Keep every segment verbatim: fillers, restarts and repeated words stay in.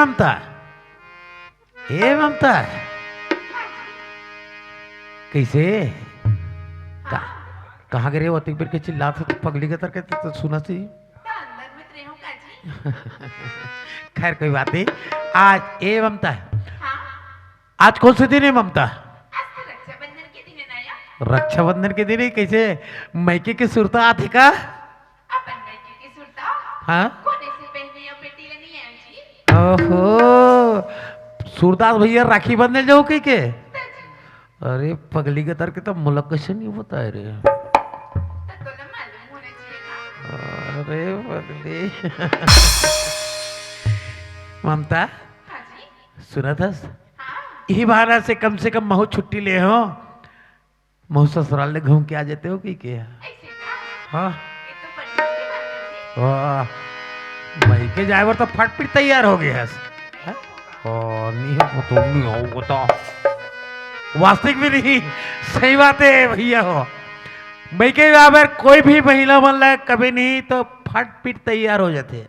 ममता, ए ममता, कइसे? का, कहाँ गे रे? अतेक बेर के चिल्लात हस, पगली के तरह के तो सुनत ही। खैर, कोई बात नहीं। आज ए ममता, हाँ? आज कौन से दिन है ममता? आज तो रक्षाबंधन के दिन है ना यार। रक्षाबंधन के दिन है, कइसे मइके के सुरता आथे का? अपन मइके के सुरता? हाँ? कोने से बहिनी अउ बेटी ल नइ आय जी? ओहो, सूरदास भैया राखी बंधे जाहू कहिके? त जी। अरे पगली के तर के त मोला कइसे नइ बताय रे? त तोला मालूम होना चाहिए ना। अरे पगली। ममता, हाँ जी। सुनत हस? हाँ। इही बहाना से कम से कम महूँ छुट्टी ले हों। महूँ ससुराल ले घूम के आ जातेंव कहिके। अइसे का? हाँ। ये तो बड़ी अच्छी बात है जी। वाह, मइके जाय बर तो फटफिट तैयार हो गे हस। हैं? ओ, नहीं हो तो नहीं हो, वो तो वास्तविक भी नहीं, सही बात है भैया हो। मइके जाय बर कोई भी महिला मन ला कभी नहीं तो फटफिट तैयार हो जाथे।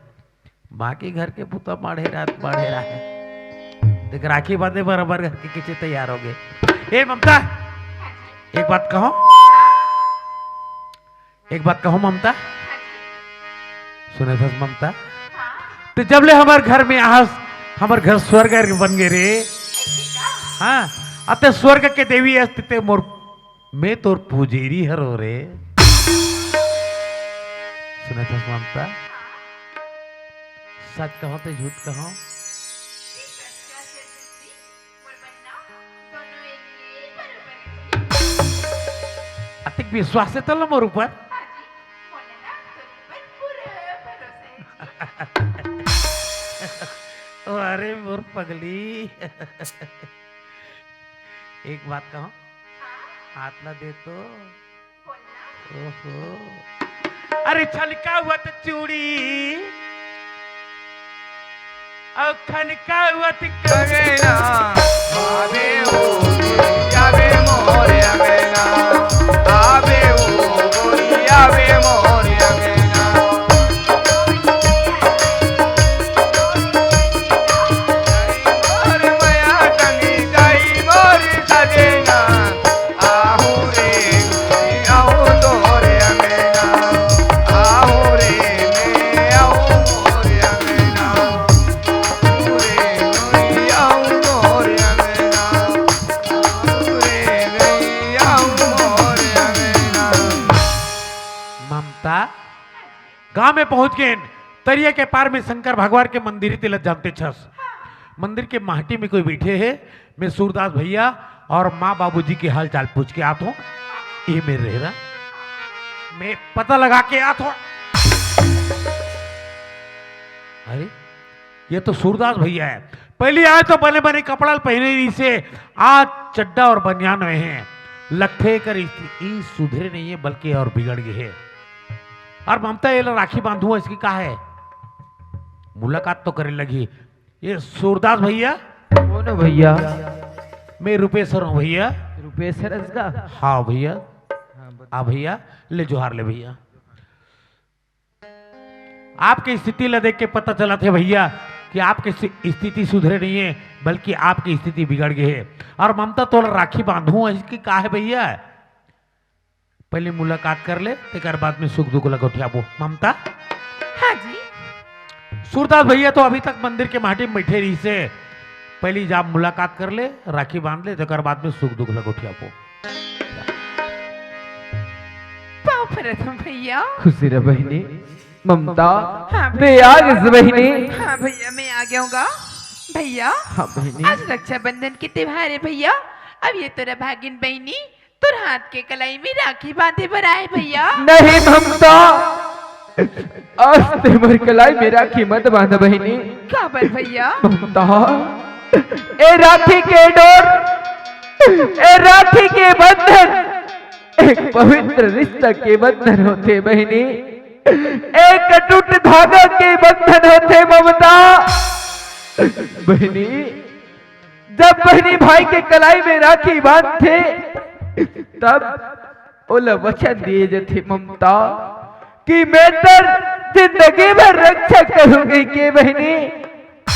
बाकी घर के बुता माढ़े रात माढ़े राहे। देख, राखी बांधे बर हमर घर के कइसे तैयार हो गे। ए ममता, एक बात कहूँ, एक बात कहूँ ममता, सुनत हस ममता, त जब ले हमर घर में आहस, हमर घर स्वर्ग बन गे रे। हाँ, अते स्वर्ग के देवी अस ते मोर मैं तोर पुजेरी हरों रे। सुनत हस ममता? सच कहूँ ते झूठ कहूँ? अतिक विश्वास हे तोला मोर ऊपर? अरे मोर पगली। एक बात कहूँ? हाथ ला दे तो। ओहो। अरे छनकावत चूड़ी अउ खनकावत कंगना। आवे ओ, आवे मोरे अंगना। आवे ओ, आवे मोरे अंगना। मोर मया टंगी जाई मोर सजना। आहू रे, आऊ तोरे अंगना। आहू रे, मैं आऊ मोरे अंगना। आहू रे, मैं आऊ मोरे अंगना। आहू रे, मैं आऊ मोरे अंगना। ममता, गांव में पहुंच गेन, तरिया के पार में शंकर भगवान के मंदिर हे, तेला जानते छस। मंदिर के माटी में कोई बैठे हे, मैं सूरदास भैया और माँ बाबूजी के हाल चाल पूछ के आत हों। ये मेर रहे रा, मैं पता लगा के आत हों। अरे, ये तो सूरदास भैया हे। पहली आय तो बने बने कपड़ा ल पहिरे रहिसे, आज चड्डा और बनियान में हे। लगथे एकर स्थिति सुधरे नहीं हे, बल्कि और बिगड़ गे हे। और ममता, एला राखी बांधहूं, इसकी का हे? मुलाकात तो करे लगही। ये सूरदास भैया। कौन हो भैया? मैं रूपेश्वर हूँ भैया। रूपेश्वर हस का? हाँ भैया। हाँ, बता। आ भैया, ले जोहार ले भैया। आपके स्थिति ला देख के पता चलत हे भैया कि आपके सि-, स्थिति सुधरे नहीं हे, बल्कि आपकी स्थिति बिगड़ गे हे। और ममता, तोला राखी बांधहूं, इसकी का हे भैया? पहली मुलाकात कर ले, तेकर बाद में सुख दुख ला गोठियाबो। ममता? हाँ जी। सूरदास भैया तो अभी तक मंदिर के माटी में बैठे रहिसे। पहली जा मुलाकात कर ले, राखी बांध ले, तेकर बाद में सुख दुख ला गोठियाबो। पाँव परत हंव भैया। खुशी रह बहिनी। ममता, हाँ ते भैया। आ गेस बहिनी। हाँ भैया, मैं आ गया हूँ गा। भैया, हाँ बहिनी। आज रक्षाबंधन के त्योहार हे भैया, अब ये तोर भागिन बहिनी तोर हाथ के कलाई में राखी बांधे बर आय भैया। नहीं ममता, आज ते मोर कलाई में राखी मत बांध बहिनी। काबर भैया? ममता, ए राखी के डोर, ए राखी के बंधन एक पवित्र रिश्ता के बंधन होथे बहिनी, एक अटूट धागा के बंधन होथे ममता। बहिनी, जब बहिनी भाई के कलाई में राखी बांधथे, तब ओला वचन दिए जथे ममता कि मैं तोर जिंदगी भर रक्षा करूंगी के बहिनी।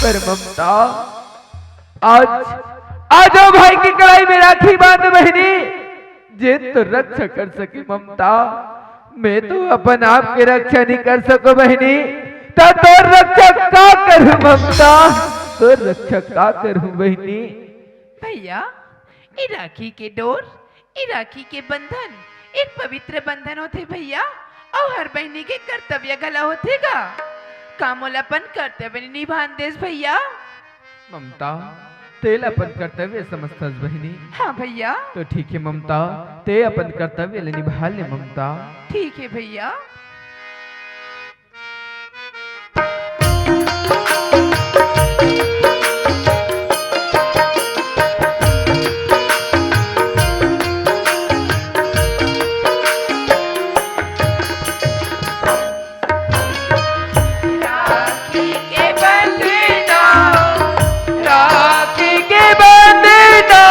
पर ममता, आज, आज ओ भाई के कलाई में राखी बांध बहिनी, जेन तो रक्षा कर सके ममता। मैं तो अपन आप के रक्षा नहीं कर सको बहिनी, त तोर रक्षा का करूं ममता, तोर रक्षा का करूं बहिनी। भैया, ए राखी के डोर, ए राखी के बंधन एक पवित्र बंधन होथे भैया, अउ हर बहिनी के कर्तव्य घला होथे गा। का मोला अपन कर्तव्य निभान देस भैया? ममता, तेल अपन कर्तव्य समझथस बहिनी। हाँ भैया। तो ठीक है ममता, ते अपन कर्तव्य ले निभा ले ममता। ठीक है भैया। राखी के बंधना, राखी के बंधना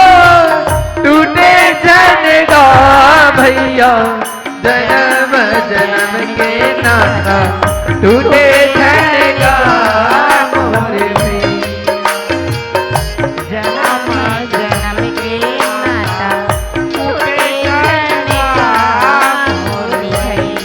टूटे झन गा भैया, जन्म जन्म के नाता टूटे झन गा मोर भैया। जन्म जन्म के नाता टूटे झन गा मोर भैया।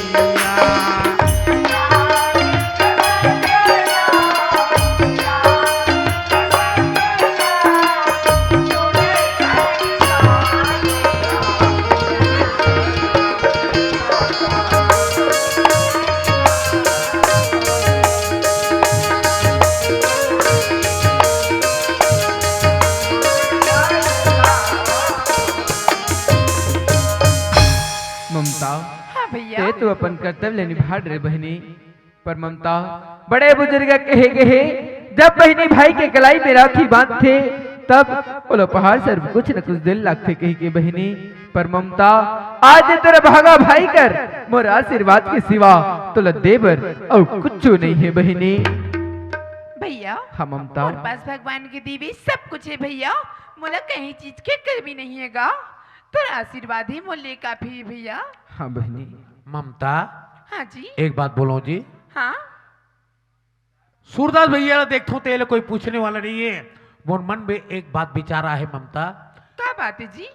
ममता, हाँ भैया। ते तो अपन कर्तव्य ले निभा रे बहिनी, पर ममता, बड़े बुजुर्ग कहे गे हे, जब बहिनी भाई के कलाई में राखी बांधथे, तब ओला उपहार स्वरूप कुछ न कुछ देन लागथे कहिके बहिनी। पर ममता, आज तोर भागा भाई कर मोर आशीर्वाद के सिवा तोला दे बर अउ कुछु नहीं है बहिनी। भैया, हाँ ममता। मोर पास भगवान के दिए सब कुछ है भैया, मोला कहीं चीज के कमी नहीं है गा। तोर आशीर्वाद ही मोर लिए काफी है भैया। हाँ बहिनी। ममता, हाँ जी। एक बात बोलूं जी। हाँ। सूरदास भैया ला देखथों ते ला कोई पूछने वाला नहीं है। मोर मन में एक बात विचार आहे ममता। का बात है जी?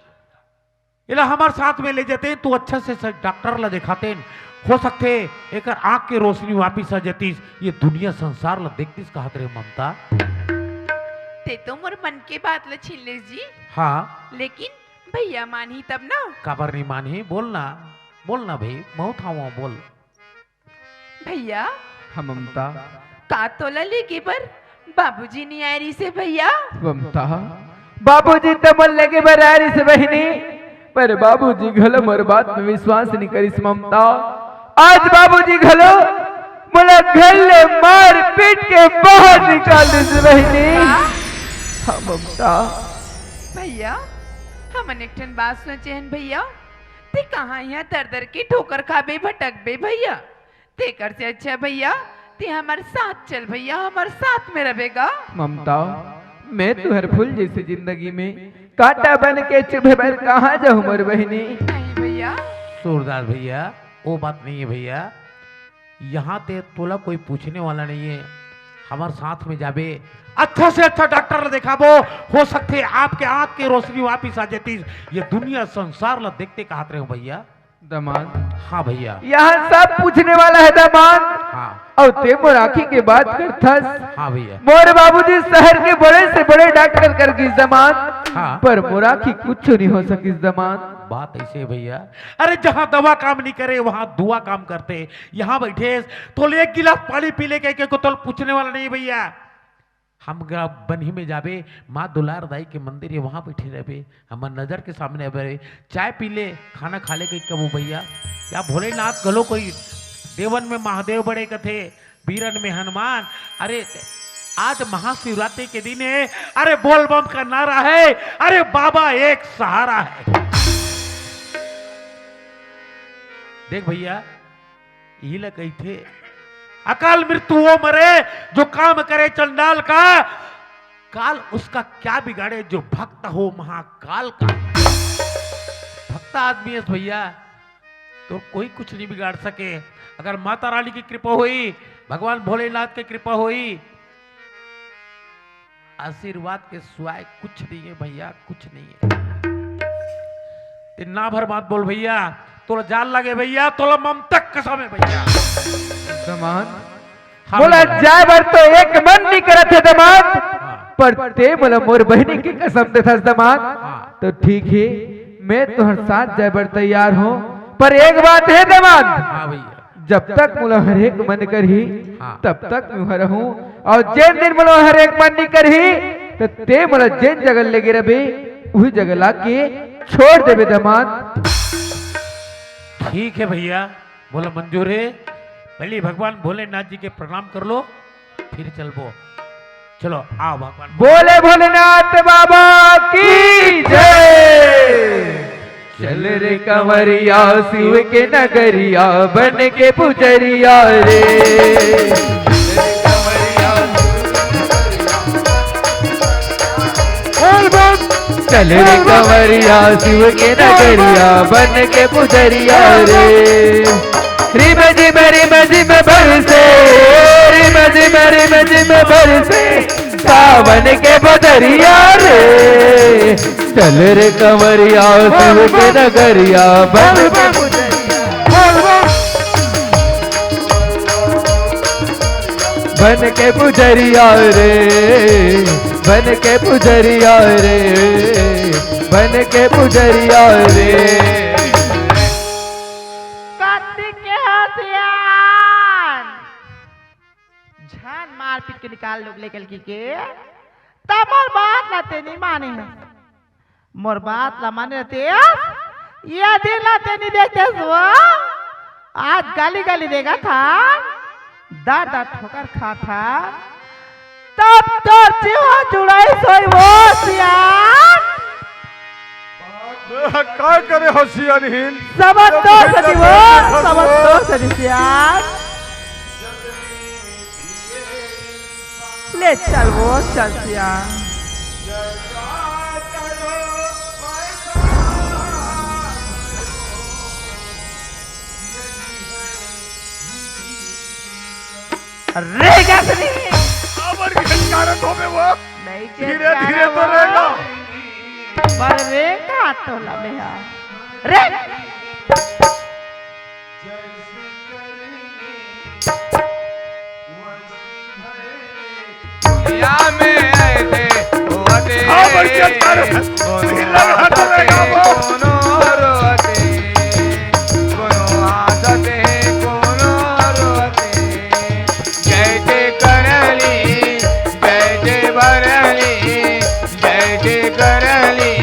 एला हमर साथ में ले जाते तो अच्छा से स-, डॉक्टर ला दिखाते। हो सकथे एकर आंख के रोशनी वापिस आ जातिस, ये दुनिया संसार ला देखतिस कहत रहे ममता। ते तो मोर मन के बात ला छीन लेस जी। हाँ। लेकिन भैया मानही तब ना। काबर नहीं मानही? बोल ना, बोल ना भाई, महूं थावा बोल। भैया। हाँ ममता। का तोला लेगे बर बाबूजी नहीं आए रिसे भैया? ममता, बाबूजी तो मोर लेगे बर आए रिसे बहिनी, पर बाबूजी घलो मोर बात में विश्वास नहीं करिस ममता। आज बाबूजी घलो मोला घर ले मार पीट के बाहर निकाल दिस बहिनी। का? हाँ ममता। भैया, हमन एक ठन बात सोचे हन भैया, ते कहाँ यहाँ दर दर के ठोकर खाबे भटकबे भैया, तेकर से अच्छा भैया, ते हमर साथ चल भैया, हमर साथ में रबे गा। ममता, मैं तुहर फूल जैसे जिंदगी में कांटा बन के चुभे बर कहाँ जाहूँ मोर बहिनी? नहीं भैया। सूरदास भैया, वो बात नहीं है भैया, यहाँ ते तोला कोई पूछने वाला नहीं है। हमर साथ में जाबे, अच्छा से अच्छा डॉक्टर ला दिखाबो, हो सकथे आपके आंख के रोशनी वापिस आ जातिस, ये दुनिया संसार ला देखते कहत रहे हो भैया। दामाद। हाँ भैया। यहाँ सब पूछने वाला है दामाद। हाँ। अउ ते मोर आँखी के बात करथस। हाँ भैया। मोर बाबूजी शहर के बड़े से बड़े डॉक्टर कर गिस दामाद। हाँ। पर मोर आँखी कुछ नहीं हो सकिस दामाद। बात ऐसे है भैया, अरे जहाँ दवा काम नहीं करे वहाँ दुआ काम करते। यहाँ बैठे तो ले एक गिलास पानी पी ले के, के को तो पूछने वाला नहीं भैया। हम गा-, बनही में जाबे, माँ दुलार दाई के मंदिर हे, वहाँ बैठे रहबे, हमर नजर के सामने अबे चाय पी ले, खाना खा ले कही कबू भैया। या भोलेनाथ घलो कोई देवन में महादेव बड़े कथे, बीरन में हनुमान। अरे आज महाशिवरात्रि के दिन है, अरे बोल बम का नारा है, अरे बाबा एक सहारा है। देख भैया, इही ला कहिथे, अकाल मृत्यु वो मरे जो काम करे चंडाल का, काल उसका क्या बिगाड़े जो भक्त हो महाकाल का। भक्त आदमी है भैया, तो कोई कुछ नहीं बिगाड़ सके। अगर माता रानी की कृपा होई, भगवान भोलेनाथ की कृपा होई, आशीर्वाद के सिवाय कुछ नहीं है भैया, कुछ नहीं है। ते ना भर बात बोल भैया, तोला जान लगे भैया, तोला ममता कसम है भैया। दमांद, हाँ मोला भैया। जाए बर तो एक मन नहीं करत हे दमांद, हाँ। पर ते मोला मोर बहिनी के कसम देथस दमांद। हाँ। तो ठीक है, मैं तोहर साथ जाए बर तैयार हूँ, पर एक बात है दमांद, हाँ भैया। जब तक मोला हरेक मन करही, हाँ। तब तक मैं रहूं। और जेन दिन मोला हरेक मन नहीं करही, तो ते मोला जेन जगह लेगे रबे, उही जगह लाके छोड़ देबे दमांद। ठीक है भैया, बोला मंजूर है। पहले भगवान भोलेनाथ जी के प्रणाम कर लो, फिर चलबो। चलो, आओ भगवान। बोले भोलेनाथ बाबा की जय। चल रे कंवरिया शिव के नगरिया, बन के पुजरिया रे। बोल बम। चल रे कंवरिया शिव के नगरिया, बन के पुजरिया रे। रिम झिम रिम झिम बरसे, रिम झिम रिम झिम बरसे, सावन के बदरिया रे। चल रे कंवरिया शिव के नगरिया, बन के पुजरिया। बन के पुजरिया रे, बन के पुजरिया रे, बन के पुजरिया रे। कत्ती के हसियान। झन मारपीट के निकाल लोग लेकर की के, तमर बात ला ते नहीं माने है। मोर बात ला माने रहते, ये दिन ला ते नहीं देखते वो। आज गली गली देखा था, दर दर ठोकर खा था, तब तोर जीवा जुड़ाई सोई वो सियान। का करे हो सियान हिन? सब दोष दी वो, सब दोष दी सियान। ले चल वो, चल सियान। अरे, क्या सुनी? काबर के कारण होवे वो? नहीं के धीरे, धीरे तो वो। रहेगा। पर रे, का तो लबे हा। रे! दुनिया में ऐसे होते काबर के कारण? कोनो ढीला हाथ रहेगा वो। कोनो रोते, कोनो हंसते, कोनो रोते। जय जय करली, जय जय भरली, जय जय करली,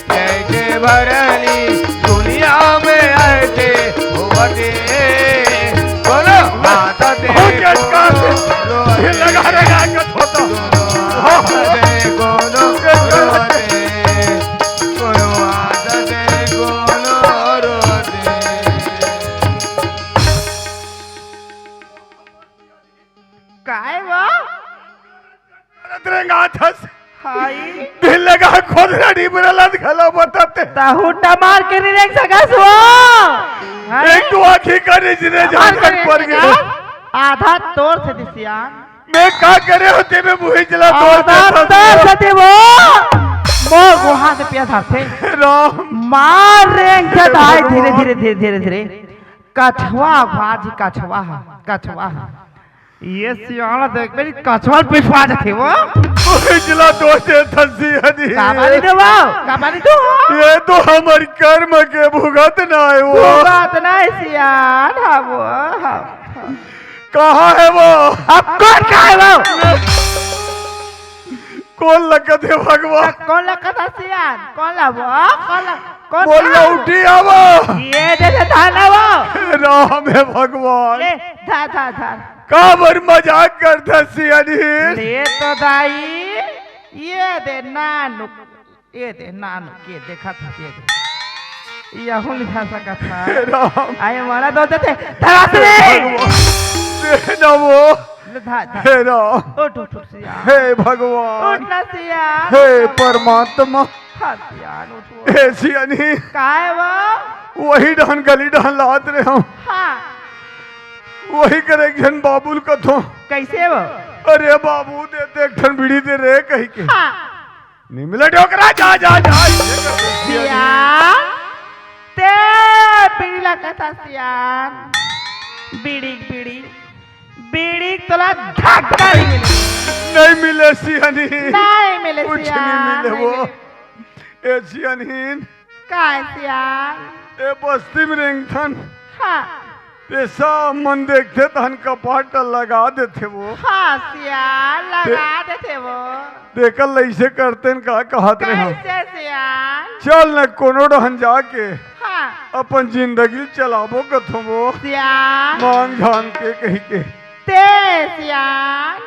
जय जय भरली। दुनिया में ऐसे होते, कोनो हंसते, हो गया, कोनो रोते। ये लगा रहेगा, आगे होता। कोनो हंसते, कोनो रोते, कोनो हंसते, कोनो रोते। काय वो? अरे तेरे गाथस। हाय। दिल लगा खुद रड़ी मेरा लद खला बताते। ताहू टमार के नहीं देख सकस वो। हाय। एक तो आँखी का नहीं जिने टमार जान के तक नहीं पर गया। देख सकस। आधा तोर से दिसियान। मैं का करे होते मैं मुही जला तोर आधा देता तोर था। से दे वो। मो गुहा से पिया था थे। राम। मार रेंग से दाई धीरे, धीरे, धीरे, धीरे, धीरे। कछवा भाजी कछवा हा, कछवा हा। ये सियान देख मेरी कछवा पिछवा जाते वो। मुही जला तोर देता सियानी। का बारी दो वो? का बारी दो? ये तो हमर कर्म के भुगतना है वो। भुगतना है सियान, हाँ वो, हाँ। कहाँ है वो? अब कौन कहाँ है वो? कौन लगत हे भगवान? कौन लगत हे सियान? कौन ला वो? कौन ला? कौन बोल ला? उठी आवा। ये दे दे धान आवा। राम हे भगवान। ले, धा, धा, धा। काबर मजाक करत हे सियानी? ले तो दाई, ये दे नानू। ए दे, नानू के देखत हस, ए दे। यहू नहीं धर सकत हस। हे राम। आए मारा दो देते, धरास रे। भगवान, दे ना वो। ले धा, धा। हे राम। उठ, उठ, उठ, सिया। हे भगवान। उठ ना, सिया। हे परमात्मा। हाँ, सिया, उठ, उठ। हे सियानी। काय वो? वही डहन गली डहन लात रहे हम। हाँ। वही करे एक झन बाबुल कथो। कैसे वो? अरे बाबू, दे दे, एक ठन बीड़ी दे रे, कहि के। हाँ। नहीं मिले डोकरा, जा, जा, जा, ये कर दे। सियान, ते बीड़ी ला कथा सियान, बीड़ी, बीड़ी, बीड़ी तोला धक्का नहीं मिले। नहीं मिले सियानी। नहीं मिले कुछ सियान, नहीं मिले नहीं वो। मिले। ए सियानी। काय सियान? ए बस्ती में रेंगथन। हाँ। पेसा मन देखथे तहन कपाट लगा देथे वो। हाँ सियान, लगा देथे वो। देखल अइसे करतेन का कहत रहे हम। कैसे सियान? चल न कोनो डहन जाके हाँ। अपन जिंदगी चलाबो कथों वो। सियान। मांग झांग के कहि के। ते सियान,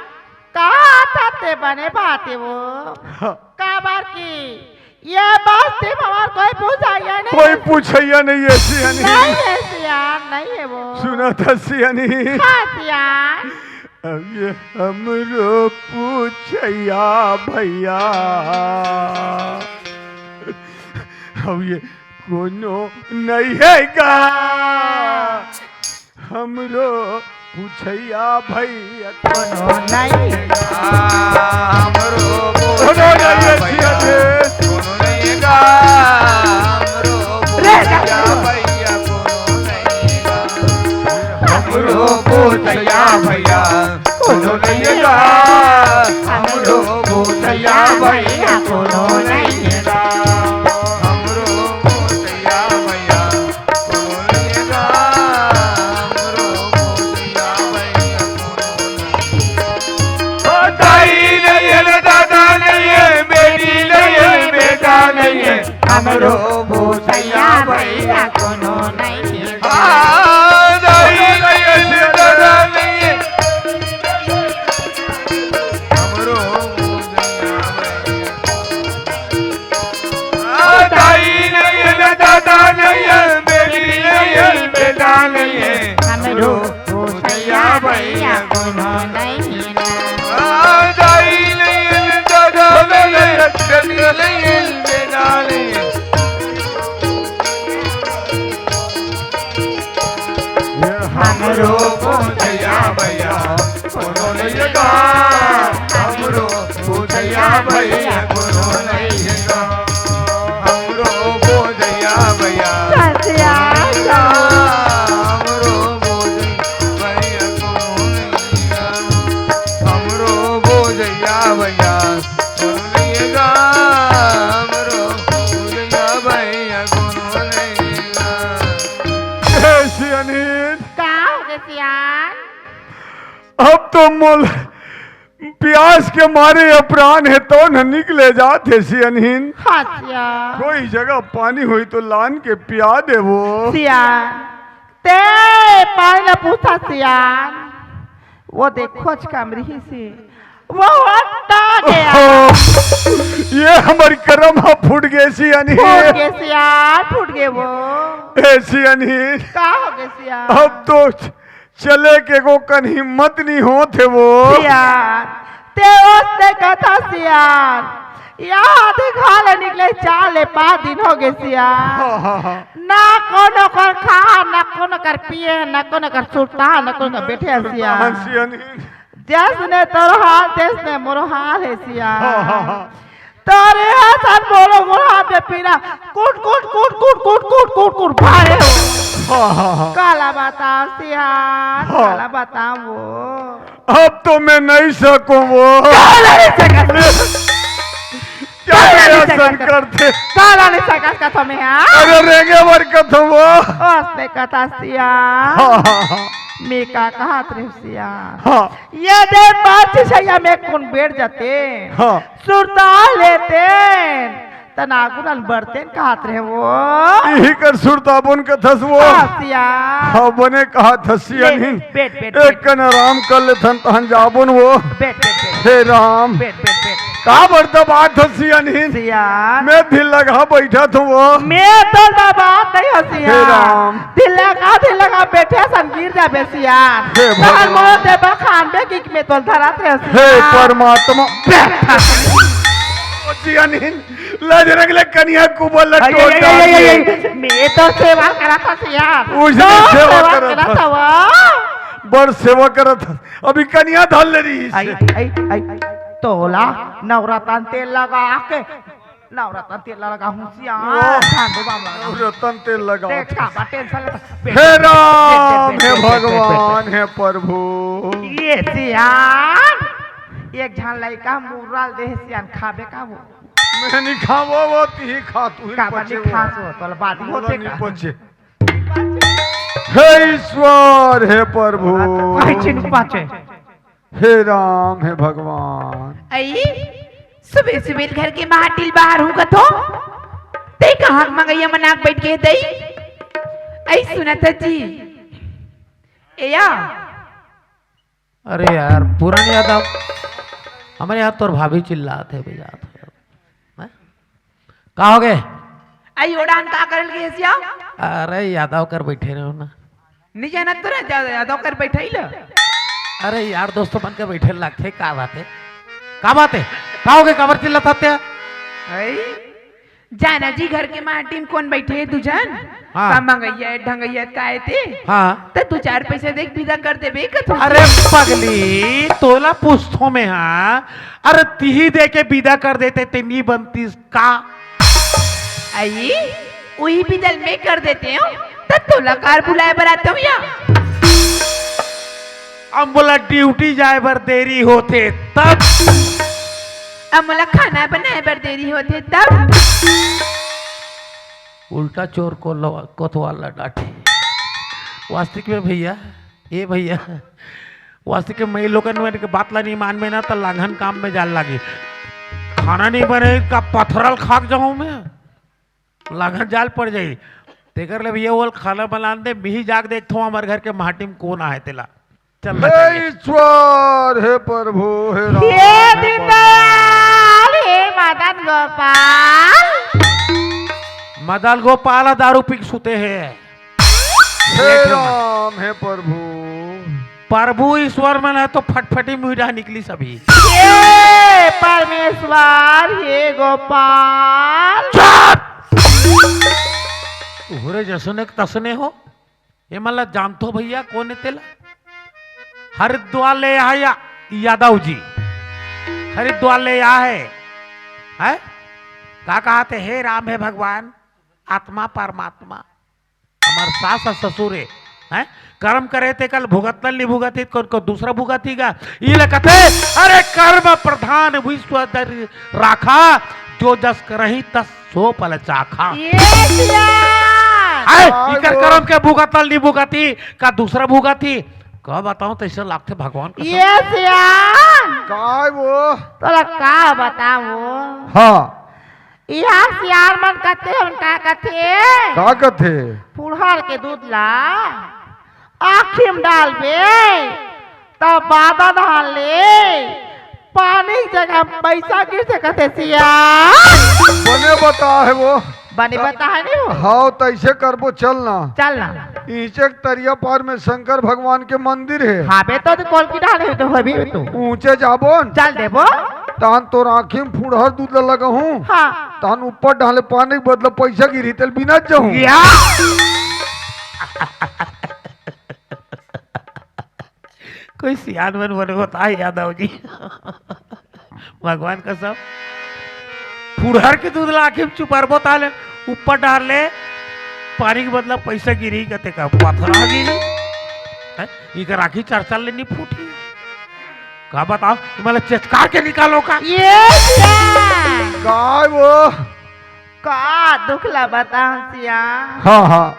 कहा था ते बने बाते वो। हाँ। काबर की ये बस्ती में हमार कोई पूछइया नहीं कोई है। पूछइया नहीं है सियानी। नहीं है सियान, नहीं है वो। सुना था सियानी। हाँ सियान। अब ये हमरो पूछइया भैया, अब ये कोनो नहीं है का? हमरो पूछइया भैया कोनो नहीं। हमरो कोनो नहीं है पूछइया भैया, सियान। कोनो नहीं है। हमरो रे, पूछइया भैया कोनो नहीं है। हमरो पूछइया भैया कोनो नहीं है। हमरो पूछइया भैया कोनो नहीं है। हमरो पूछइया भैया ओ दाई नहीं है, दादा नहीं है, बेटी नहीं है, बेटा नहीं है, हमरो भूसैया भैया कोनो नहीं है। आ, दाई नहीं है, दादा नहीं है, हमरो भूसैया भैया। आ, दाई नहीं है, दादा नहीं है, बेटी नहीं है, बेटा नहीं है, हमरो भूसैया भैया कोनो नहीं है। आ, दाई नहीं है, दादा नहीं है, बेटी नहीं है, बेटा नहीं है। हमरो भूसैया भैया कोनो नहीं गा, हमरो भूसैया भैया कोनो नहीं गा, हमरो भूसैया भैया। ससिया। हमरो भूसैया भैया कोनो नहीं गा, हमरो भूसैया भैया कोनो नहीं गा, हमरो भूसैया भैया कोनो नहीं गा। ए सियानी। का हो गे सियान? अब तो मोल प्यास के मारे ये प्राण हे तो न निकले जात हे सियनहीन। हाँ सियान। कोई जगह पानी होई तो लान के पिया देवो। सियान, ते पानी न पूछा सियान। वो देखो च कमरी ही सी, वो हटा गया। ओहो, ये हमर करम ह फूट गे सियनहीन। फूट गे सियान, फूट गे वो। ए सियनहीन। का हो गे सियान? अब तो चले के को कन हिम्मत नहीं होत हे वो। सियान, ते ओसने कथा सियान। याद घर ले निकले चार ले पाँच दिन हो गे सियान। हाँ, हाँ, हाँ। ना कोनो कर खा, ना कोनो कर पिए, ना कोनो कर सुरता, ना कोनो कर बैठे सियान। हाँ, सियान। जैसने तोर हाल, तैसने मोर हाल हे सियान। हाँ, हाँ, हाँ। तोरे असन मोरो मोर हाथ में पीरा कुट कुट कुट कुट कुट कुट कुट कुट भारे हो। हाँ, हाँ, हाँ। काला बताओ सियान, हाँ। काला बताओ वो। अब तो मैं नहीं सकूं वो। काला नहीं सकत। क्या काला मेरे नहीं असन सकत। करते? काला नहीं सकत कथो मैं, हाँ? अरे रेंगे बर कथो वो। ओसने कथा सियान। हाँ, हाँ, हाँ। मैं का कहत रहे सियान। हाँ। ये दे पाँच छह में कौन बैठ जाते? हाँ। सुरता लेते, त नागुरन बरतेन कहत रहे वो। इही कर सुरताबोन कथस वो। हाँ, सियान। हाँ, बने कहत हस सियनहीन। बैठ, बैठ, बैठ, एक बैठ। कन आराम कर लेथन, तहन जाबोन वो। बैठ, बैठ, बैठ। हे राम। बैठ, बैठ, बैठ। का बर दबात हस सियनहीन? सियान। मैं ढील लगा बैठा थो वो। मैं तो दबात नहीं हस सियान। हे राम। ढील लगा, ढील लगा बैठे सन गिर जाबे सियान। हे तहन भगवान। मोर देबा खानबे कि मैं तो धरत रहे हे सियान। परमात्मा। बैठ। ओ सियनहीन। लजरंग ले कनिया कुबल ल अरे, टोट अरे, डाल अरे, दिए। अरे, मैं तो सेवा करत हस यार। उसने तो सेवा सेवा करत करत हस। हवा। बड़ सेवा करत हस। अभी कनिया धर ले रहिस। आई, आई, आई, आई, तोला नवरत्न तेल लगा के, नवरत्न तेल लगा हूँ सियान, ओह। ठांडू बाबा। नवरत्न तेल लगा। देख, का बा tension लेता। हे राम, हे भगवान, हे प्रभु। ये सियान, एक झन लइका मुर्रा ल दे हे सियान, खाबे का वो? मैं नहीं खावो, वो तिही खा, तू ही का बा पचे नहीं वो। खा सो, तोला बात मोला होते नहीं का? पचे। हे ईश्वर, हे प्रभु। आई चिन पाचे। हे राम, हे भगवान। आई, सुबह सुबह घर के माटी ल बाहर हूँ कथो। ते कहाँ मंगैया मनाक बैठ गए दई? आई सुनत जी। ए या। अरे यार, पुरानी याद आ, हमर यार तोर भाभी चिल्लात हे, बजात हे। हैं? का हो गए? आई ओड़ान का करल गए सिया? अरे यादव कर बैठे रहो ना। नहीं जाना तो रह जा, यादव कर बैठे ही ला। अरे यार दोस्तों बन के बैठे लागथे, का बात है? का बात है? का हो गए? काबर चिल्लात हत्या? आई? जाना जी घर के माटी में कौन बैठे हे दू झन? हाँ। का मंगैया, ढंगैया का हे ते? हाँ। त दू चार पैसा देख विदा कर देबे कथो। अरे पगली, तोला पूछथो में हाँ। अरे तिही दे के विदा कर देते ते नी बनतीस का? आई, उही विदा ल मैं कर देते हूँ, त तोला कार बुलाए बर आते हूँ या? अब मोला ड्यूटी जाए बर देरी होथे तब। अब मोला खाना बनाए बर देरी होथे तब। उल्टा चोर को लवा-, कोतवाल ला डांटे। वास्तविक में भैया, ए भैया, वास्तविक में मैं लोगन मन के बात ला नहीं मानबे ना, त लांघन काम में जाए ल लागी। खाना नहीं बने, का पथरा ल खा के जाहूं मैं? लांघन जाए ल पड़ जाही। तेकर ले भैया, वो खाना बनान दे, मिही जाके देखथों हमर घर के माटी में कौन आहे तेला। चल, हे चलिए। ईश्वर, हे प्रभु, हे राम, हे हे दीनदयाल, हे मदन गोपाल। मदन गोपाल दारू पी के सुते हे। हे देख लो। राम, हे प्रभु। प्रभु ईश्वर मन हे तो फटफटी मुहिरा निकली सभी। हे परमेश्वर, हे गोपाल। चुप! तोहरे जसने के तसने हो। ये मन ला जानथो भैया, कौन हे तेला? हरिद्वार ले आया यादव जी, हरिद्वार ले आया है, है? का कहा थे, हे राम, हे भगवान, आत्मा परमात्मा, हमर सास अउ ससुर हे, हैं? कर्म करे ते कल भुगतल नहीं भुगती, कौन को दूसरा भुगती का? ये ले कथे, अरे कर्म प्रधान विश्व दर राखा, जो जस करही तस सो पल चाखा। ये सियान। आए, आए इकर वो। कर्म के भुगतल नहीं भुगती, का दूसरा भुगती? का बताऊं, तैसे लागथे भगवान कसम। ये सियान। काय वो? तोला का बताऊं? हाँ। इहाँ सियान मन कथे, हमन का कथे? का कथे? पुड़हर के दूध ला आँखी म डालबे, त बादा धान ले पानी के जगह म पैसा गिरथे कथे सियान। बने बता हे वो। बने बता हे नहीं वो। हाँ, तैसे करबो, चल ना। चल ना। इहिंचे के तरिया पार में शंकर भगवान के मंदिर हे। हाँ बे, तो, तो कोलकी डाले हो तो होबे तो। ऊंचे जाबो न। चल देबो। तहन तोर आँखी म फुड़हर दूध ल लगाहूँ। हाँ। तहन ऊपर डाले पानी के बदला पैसा गिरही तेल बिना जाहूँ। या। कोई सियान मन बने बताए यादव जी। भगवान कसम, फुड़हर के दूध ला आँखी म चुपारबो ताले, ऊपर डार ले, पानी के बदला पैसा गिरही, कते का पथरा गिरही। हैं? इकर आँखी चार चार ले नहीं फूटी। का बताओ, मतलब चेचकार के निकालो का? ये क्या? काय वो? का दुख ला बताऊं सियान? हाँ, हाँ।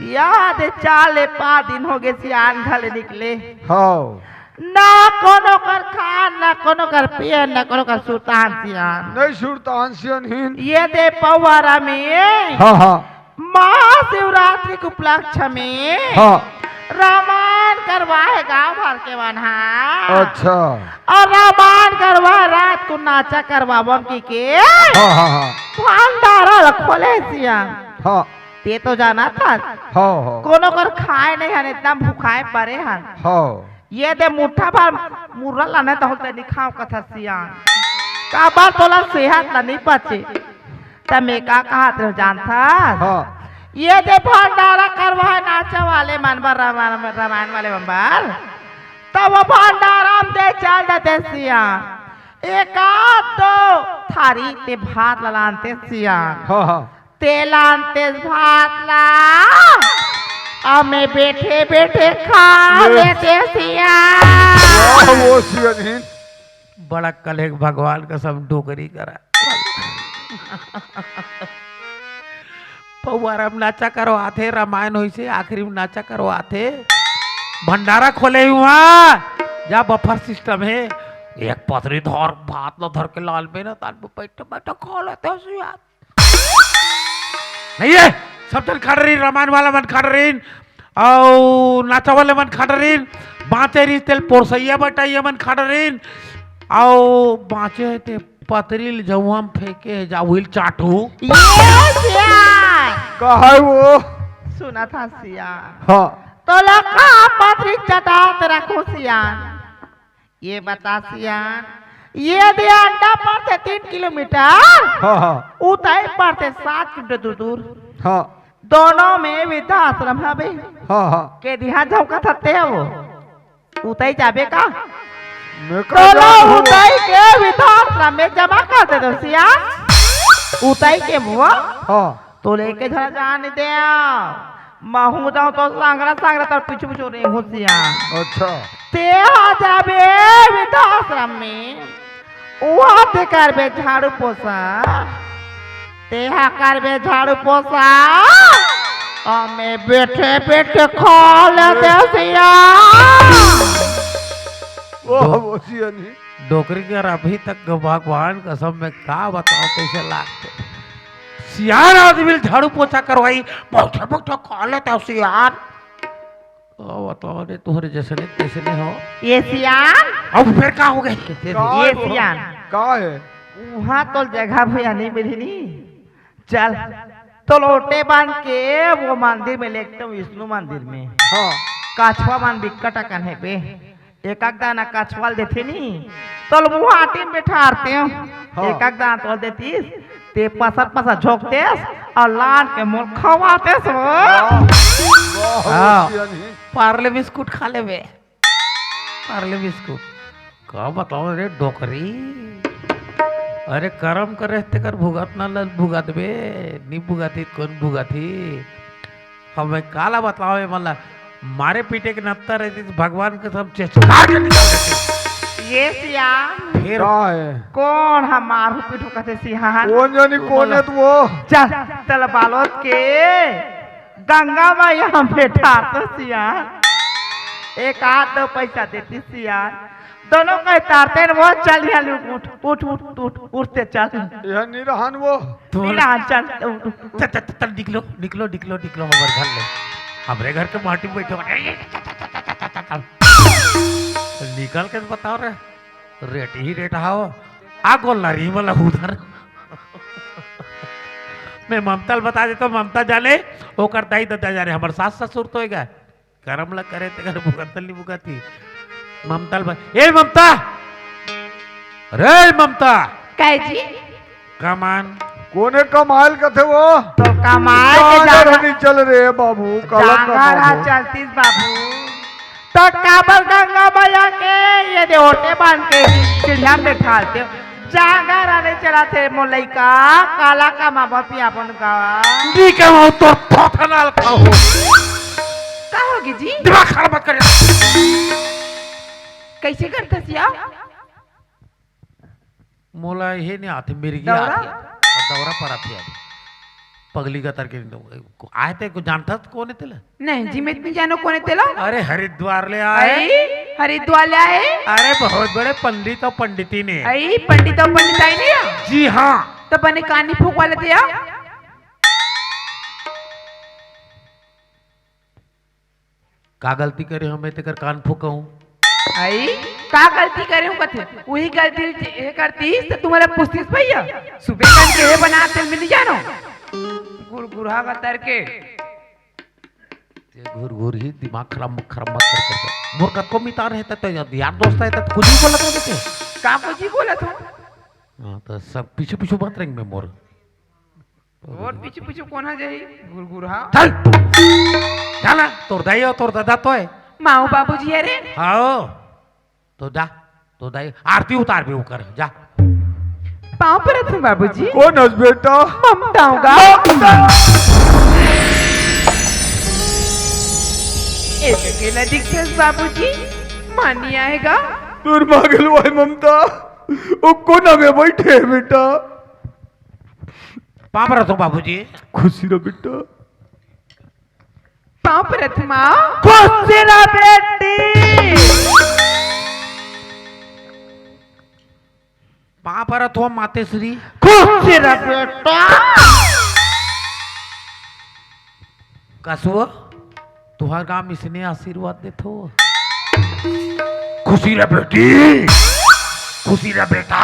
याद हे, चार ले पाँच दिन होगे सियान घर ले निकले। हाँ। ना कोनो कर खान, ना कोनो कर पियन, ना कोनो कर सुरतान सियान। नहीं सुरतान सियान हिन। ये दे पवारा में हाँ, हाँ। महाशिवरात्रि के उपलक्ष्य में हाँ। रामायण करवाए गांव भर के मन हा। अच्छा। अउ रामायण करवाए, रात को नाचा करवावम कहिके हाँ, हाँ, हाँ। भंडारा ल खोले सियान। हाँ। ते तो जानथस। हाँ, हाँ। कोनो कर खाए नहीं हन, एकदम भुखाए परे हन। हाँ। ये दे मुट्ठा भर मुर्रा लाने त होते नहीं खाओ कथस सियान। काबर तोला सेहत ला नहीं पचे। त मैं का कहत रहेंव जानथस? हाँ। ये दे भंडारा करवा हे नाचा वाले मन बर, रमान-, रमायन वाले मन बर। तब वो भंडारा म दे चल देते सिया। एक आध दो थारी ते भात ला लानते सिया। हाँ, हाँ। ते लानते भात ला। अउ मैं बैठे बैठे खा ले। लेते सिया। वाह, वो सिया नहीं। बड़ा कलेग भगवान कसम डोकरी करा। पौवारा म नाचा करवाथे, रमायन होइसे, आखिरी म नाचा करवाथे। भंडारा खोले हुआ, जा बफर सिस्टम हे। एक पतरी धर, भात ल धर के लाल में ना, तान में बैठे बैठे खा लेते हो यार। नहीं है, सब जन खा रही, रमायन वाला मन खा रही, अउ नाचा वाले मन खा रही, बाँचे रही तेल पोरसैया बटैया मन खा रही, अउ बाँचे हे ते पतरी ल जउहा म फेंके हे, जाहुल चाटू। ये सियान। का है वो? सुना था सियान। हाँ। तो लगा पतरी चटात रखो सियान। ये बता सियान, ये दे अंडा पड़थे तीन किलोमीटर, हाँ, हाँ। उतई पड़थे सात किलोमीटर दूर दूर। हाँ। दोनों में वृद्धाश्रम हवे। हाँ, हाँ। के दिहा झौकत हते वो। उतई जाबे का? मैं का तोला जानहूँ? उतई के वृद्धाश्रम में जमा कर दे दो सियान। उतई के मुआ। हाँ। तो लेके झन जान दे। महू जाऊं तो सांगरा सांगरा तर पीछू पीछू रेंगहूं सियान। अच्छा। ते हा जाबे वृद्धाश्रम में, उहा ते करबे झाड़ू पोछा, ते हा करबे झाड़ू पोछा, अउ मैं बैठे बैठे खा लेते सियान। वाह, डो-, वो सियानी। डोकरी के अभी तक भगवान कसम मैं का बताओं कैसे लागथे। सियान आदमी ल झाड़ू पोछा करवाई, बैठे बैठे खा लेते हो सियान। ओ, बताओ रे, तोहरे जैसने तैसने हो। ये सियान? अब फिर का हो गए? का ये है वो? सियान। का है? उहाँ तो जगह भैया नहीं मिली नी। चल, तो लोटे बांध के वो मंदिर में लेगतेंव, विष्णु मंदिर में। हाँ। कछवा मन बिक्कट अकन हे बे। एक एक दाना कछवा ल देथे नी, तोल मुहाटी में बैठारतेंव। हाँ। एक एक दाना तोल देतिस, ते पसर पसर झोंकतेस अउ लान के मोर खवातेस वो। वाह, वाह, हाँ। सियानी। पार्ले बिस्कुट खा लेबे, पार्ले बिस्कुट। का बताओ रे डोकरी, अरे करम करे तेकर भुगतना ल भुगतबे, नी भुगती त कोन भुगती? हमें काला बतलावे, मतलब मारे पीटे के नत्ता रहती तो भगवान के सब चेचकार के निकाल देते। ये सियान। फिर का है? कौन हमार पीठू कथे सियान? कौन जानी कौन है तू वो? चल, चल बालोद के गंगा मैया हम बैठा तो सियान। एक आध दो पैसा देती सियान। दोनों कहे तारते न वो चल यहाँ ले उठ, उठ, उठ, उठ, उठते चल। यह नहीं रहन वो। तू नहीं रहन, चल, उठ, उठ, उठ। चल, चल, चल, निकलो, निकलो, निकलो, निकलो, हमारे घर ले। हमरे घर के माटी में बैठे हो। निकल के बताओ रे, रेट ही रेट हाओ। आ गोल ना री मला उधर। मैं ममता ल बता देता हूँ, ममता जाने, ओकर दाई ददा जाने, हमारे सास ससुर तो होएगा। करम ला करे तेकर भुगतल नी भुगती। ममता ल बा-, ए ममता! रे ममता! काय जी? कमान। कोने कमाल कथे वो? तो कमाए के जांगर जांगर हनी चल रे बाबू, काला जांगर कमाबो। हा चलतीस बाबू। तो काबर गंगा मैया के ये दे ओटे बांध के चिड़िया में बैठालते हो? जांगर आने चला थे मोर लइका, काला कमाबो पिया अपन गावा। नी कमाओ तो थोथनाल खाओ। का होगे जी? दिमाग खराब मत करे। कैसे करता सिया? मोला हे नहीं आते, मिर्गी दौरा? आते। और दौरा पर आते अब। पगली का तरके आए ते को जानता तो कौन है तेला? नहीं जी, मैं इतनी जानो कौन है तेला? अरे हरिद्वार ले आए। आई, हरिद्वार ले आए। अरे बहुत बड़े पंडित और पंडिती ने। आई, पंडित और पंडिताई ने या? जी हाँ। तो बने कानी फूक वाले थे या? का गलती करे हूँ मैं तेकर कान फूकहूँ? आई, का गलती करे हूँ कथे? वही गलती जे करतीस तो तुम्हारा पुस्तीस भैया। सुबह कान के हे बना तेल मिल जानो। गुरगुरा का तरके। ये घुर घुर ही दिमाग खराब, खराब मत कर, कर, कर। मोर कतको मितान है तो, तो यार, यार दोस्त है तो कुछ भी बोला था देखे। का कुछ ही बोला था? हाँ, तो सब पीछे पीछे बात रहेंगे मैं मोर। तोर पीछू पीछू कोन हा जाही? गुरगुरहा। चल। जा ना, तोर दाई हो, तोर दादा तो है। माँ हो बाबूजी, अरे। हाँ। तो जा, तो दाई आरती उतार भी ओकर, जा। पाँव परत हूँ बाबूजी। कोन हस बेटा? ममता हूँ गा। ममता। ए जगह ला दिखथस बाबूजी, माँ नी आए गा। तोर माँ गेलू आए ममता, ओ कोना में बैठे है बेटा। पाँव परत हूँ बाबूजी। खुशी रह बेटा। पाँव परत हूँ माँ। खुशी रह बेटी। पाँव परत हूँ मातेश्री। खुशी रह बेटा। कसुआ, तुहर गांव में इसने आशीर्वाद देथो। खुशी रह बेटी, खुशी रह बेटा।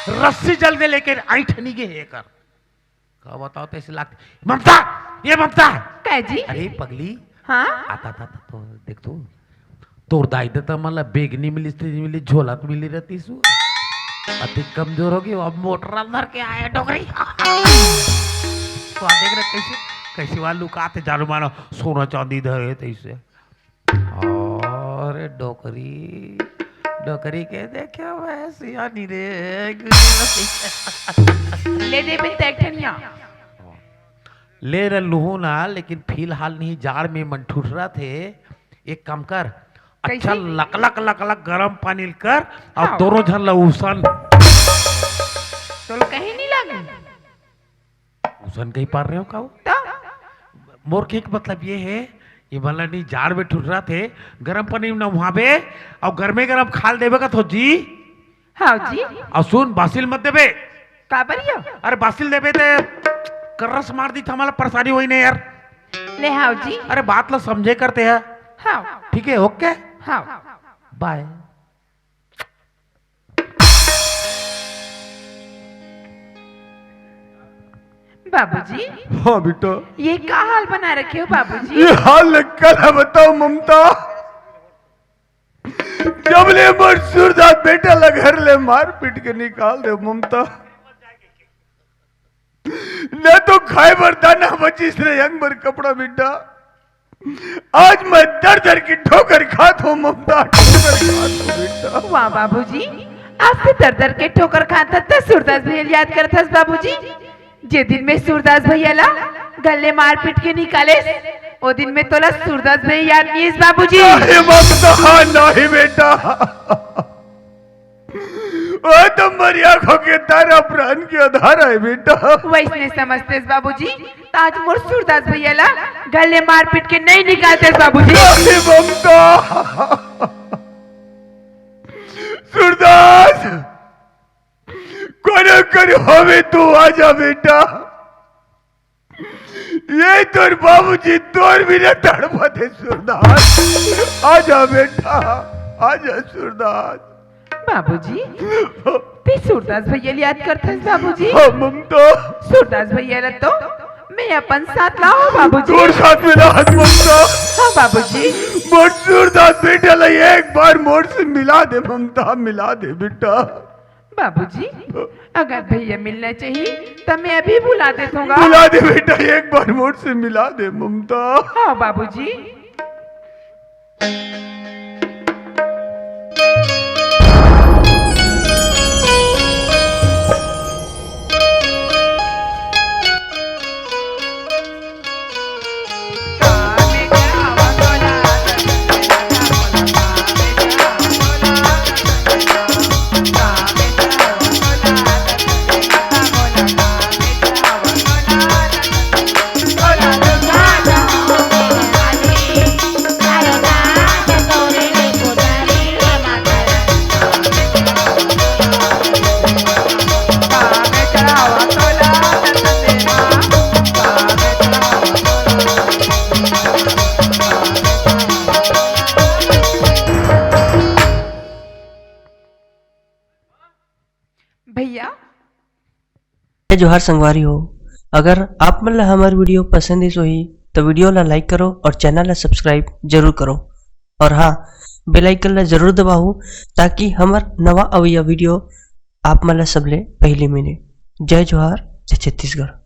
रस्सी जल दे लेकिन ऐंठ नी गे हे एकर। का बताओ, तैसे लागथे। ममता, ये ममता। का जी? अरे पगली। हाँ? आता, आता, आता, तो देख तू। तोर दाई ददा मन ला बेग नी मिलिस, तेज मिली, झोला तो मिली रहती सु। अति कमजोर हो गई, अब मोटरा धर के आए डोकरी। तो आ देख रहे कैसे, कैसे वाला लुकाथे, जानू मानो सोना चांदी धरे तैसे। अरे डोकरी, डोकरी के देखे वैसे आनी रे। ले दे बिन तैक ठनिया। ले रहे लूहू ना, लेकिन फिलहाल नहीं, जाड़ में मन ठुठरा थे। एक काम कर, अच्छा कैसे? लकलक लकलक गरम पानी कर और हाँ। दोनों झन ला उसन। तो कहीं नहीं लगे। उसन कहीं पार रहे हो का वो? तो? मोर के एक मतलब ये है, ये वाला नहीं जाड़ में ठुठरा थे, गरम पानी में नहावे और गरमे गरम खाल देवे का तो जी। हाँ जी। और सुन, बासिल मत देबे। काबर यो? अरे बासिल देबे ते कर्रस मार दी, हमारा परेशानी होही नहीं यार। ले हाव जी। अरे बात ला समझे करते हैं। हाँ। ठीक है, ओके। हाँ। बाय। बाबूजी। हाँ बेटा। ये का हाल बना रखे हो बाबूजी? ये हाल कला बताओ ममता। जब ले मोर सूरदास बेटा ला घर ले मार पीट के निकाल दे ममता, न तो खाए बर दाना बचिस रे अंग बर कपड़ा बेटा। आज मैं दर दर के ठोकर खात हूँ ममता, ठोकर खात हूँ बेटा। वाह बाबूजी, आज तो दर दर के ठोकर खात हस त सूरदास भैया ल याद करत हस बाबूजी। जे दिन में सूरदास भैया ला घर ले मार पीट के निकालेस, ओ दिन में तोला सूरदास भैया याद नहीं आइस बाबूजी। नहीं ममता, नहीं बेटा। ओ तो मोर आँखों के तारा, प्राण के आधार है बेटा। वैसने समझतेस बाबूजी, त आज मोर सूरदास भैया ला घर ले मार पीट के नहीं निकालतेस बाबूजी। नहीं ममता, सूरदास, कोनो कर होवे तू आजा बेटा। ये तोर बाबूजी तोर बिना तड़पत हे सूरदास। आजा बेटा, आजा सूरदास। बाबूजी, ते सूरदास भैया ल याद करथस बाबूजी? हाँ ममता। सूरदास भैया ल तो मैं अपन साथ लाहूँ बाबूजी। तोर साथ में लाहत ममता। हाँ बाबूजी। मोर सूरदास बेटा ला एक बार मोर से मिला दे ममता, मिला दे बेटा। बाबूजी, अगर भैया मिलना चाहिए त मैं अभी बुला देथों गा। बुला दे बेटा, एक बार मोर से मिला दे ममता। हाँ बाबूजी। भैया। जय जोहार संगवारी हो, अगर आप मन ला हमर video पसंद आइस होही, तो video ला like करो और channel ला subscribe जरूर करो। और हाँ, bell icon ला जरूर दबाओ, ताकि हमर नवा अवइया video आप मन ला सबले पहली मिले। जय जोहार। जय छत्तीसगढ़।